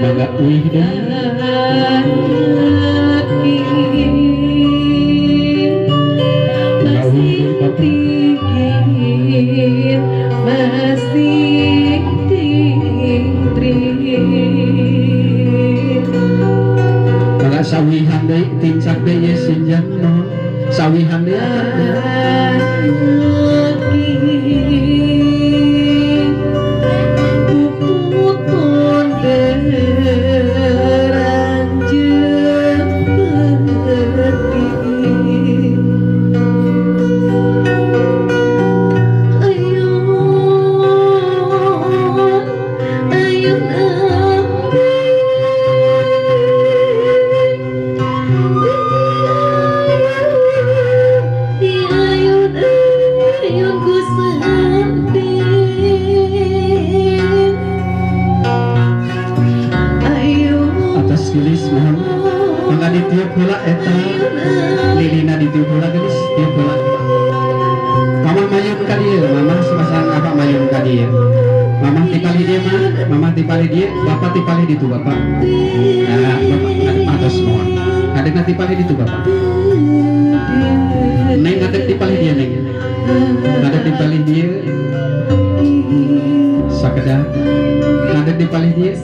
Mangga uih deui. Mangga uih deui Bapak. Mangga sawihan deui tincak deui ye sinjang nuhun. Sawihan deui atuh. Atas gelis mohon mangga ditiup heula eta lilina ditiup heula gelis tiup heula. Mamah mayun ka dieu, mamah samasang apa mayun ka dieu. Mamah tipalih dieu mah, mamah tipalih dieu, bapak tipalih ditu bapak. Nah, bapak ngadep atas mohon. Ngadepna tipalih ditu bapak. Neng ngadep tipalih dieu neng. Ngadep tipalih dieu. Sakedah ngadep tipalih dieu.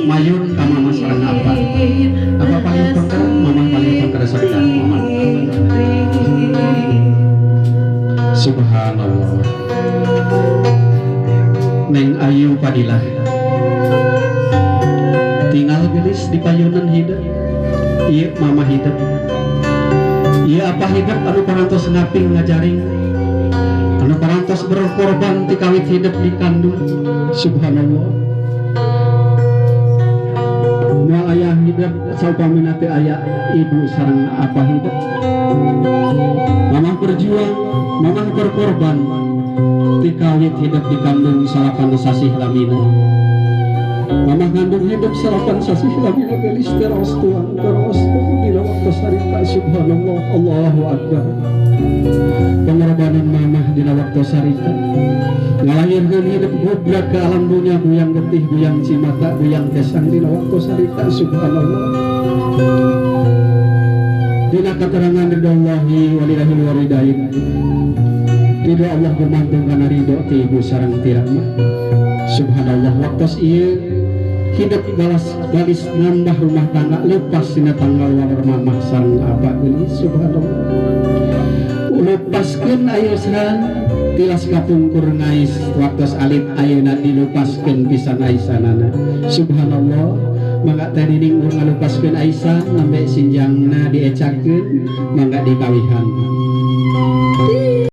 Mayun ka mama sareng apa? Apa paling pengker? Mamah paling pengker sakedah mama. Subhanallah. Neng Ayu Padilah tinggal gelis di payunan hidup. Ieu mama hidup. Ieu apa hidup anu parantos ngaping ngajaring, anu parantos berkorban ti kawit hidup dikandung. Subhanallah. Moal aya hidup saupamina teu aya ibu sareng apa hidup. Mamah berjuang, mamah berkorban ti kawit hidup dikandung salapan sasih lamina. Mamah ngandung hidup salapan sasih lamina gelis teros tuang teros dina waktu sarita. Subhanallah, Allahu Akbar. Pengorbanan mamah dina waktu sarita ngalahirkeun hidup gubrak ke alam dunia, guyang getih, guyang cimata, guyang kesang dina waktu sarita. Subhanallah. Dina keterangan ridhallahi walillahil waridain. Ridho Allah gumantung kana ridho ti ibu sareng ti rama. Subhanallah, waktos ieu hidup balas balis nambah rumah tangga lepas dina tanggal walor mamah sareng abah geulis. Subhanallah. Lepaskeun ayeuna tilas kapungkur ngais waktos alit ayeuna dilupaskeun pisan aisanana. Subhanallah. Mangga teh nining urang ngalupaskeun aisan lambe sinjangna diecakeun mangga dikawihan.